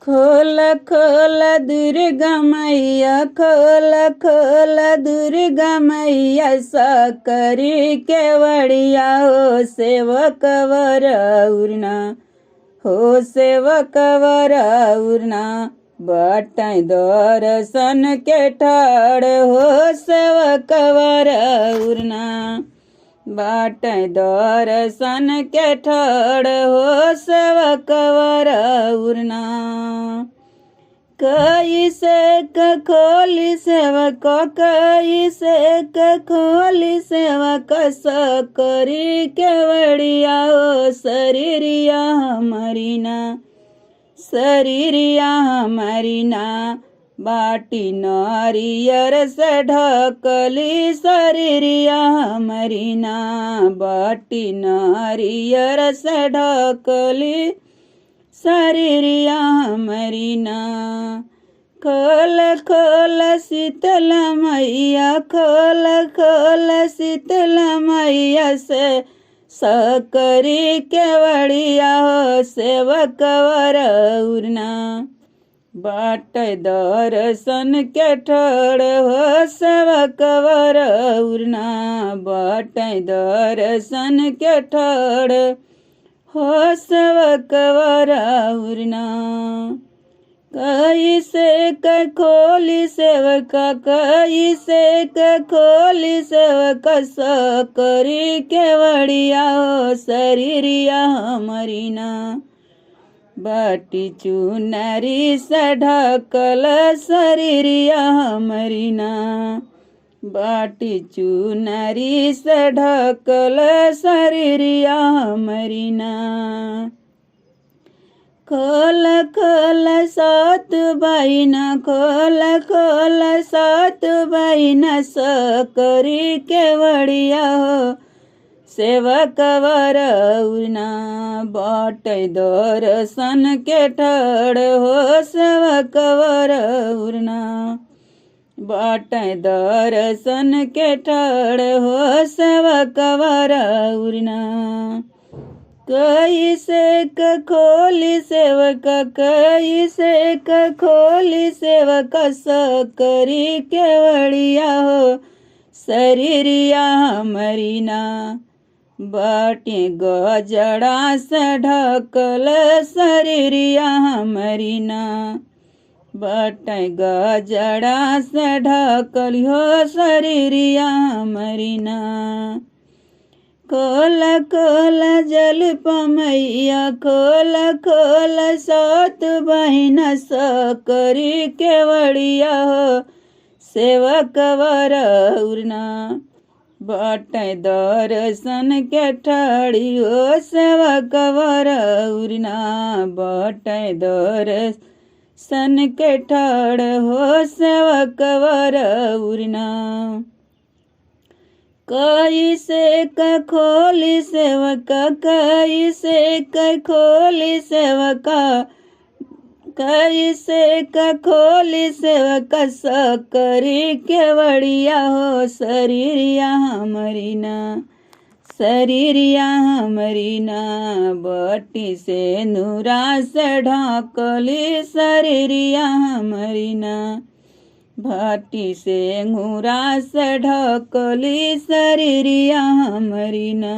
खोल खोल दुर्गा मैया, खोल खोल दुर्गा मैया, सकरी केवड़िया हो सेवक वरउरना, हो सेवक वरउरना। बटै दर्शन के ठाड़ हो सेवक वरउरना, बाटै दर्शन के ठाड़ हो सेवक वरउरना। कैसे खोली सेवक, कैसे खोली सेवक, सकरी केवड़िया हो शरीरिया हमारी ना, शरीरिया हमारी ना। बाटी नारियर से ढकली शरीरिया हमारी ना, बाटी नारियर से ढकली शरीरिया हमारी ना। खोल खोल शीतल मैया, खोल खोल शीतल मैया से सकरी केवड़िया हो सेवक वरउरना। बाट दर्शन के ठड़ हो सेवक वरउरना, बाट दर्शन के ठड़ हो सेवक वरउरना। कैसे खोली सेवक, कैसे खोली सेवक, सकरी केवड़िया हो शरीरिया हमारी ना। बाटी चुनरी से ढकल शरीरिया हमारी ना, बाटी चुनरी से ढकल शरीरिया हमारी ना। खोल खोल सात बहिना, खोल खोल सात बहिना, सकरी केवड़िया हो सेवक वरउरना। बाट दर्शन के ठाड़ हो सेवक वरउरना, बाट दर्शन के ठाड़ हो सेवक वरउरना। कैसे खोली सेवक, कैसे खोली सेवक, सकरी केवड़िया हो शरीरिया हमारी ना। बाटी गजड़ा से ढकल शरीरिया हमारी ना, बाट गजड़ा से ढकल हो शरीरिया हमारी ना। खोल खोल जल पमैया, खोल खोल सात बहिना, सकरी केवड़िया हो सेवक वरउरना। बाट दर्शन के ठाड़ी हो सेवक वरउरना, बाट दर्शन के ठाड़ हो सेवक वरउरना। कैसे खोली सेवक, कैसे खोली सेवक, कैसे खोली सेवक, सकरी केवड़िया हो शरीरिया हमारी ना, शरीरिया हमारी ना। बटी से नूरा से ढकली शरीरिया हमारी ना, भाटी से घूरा से ढकली शरीरिया हमारी ना।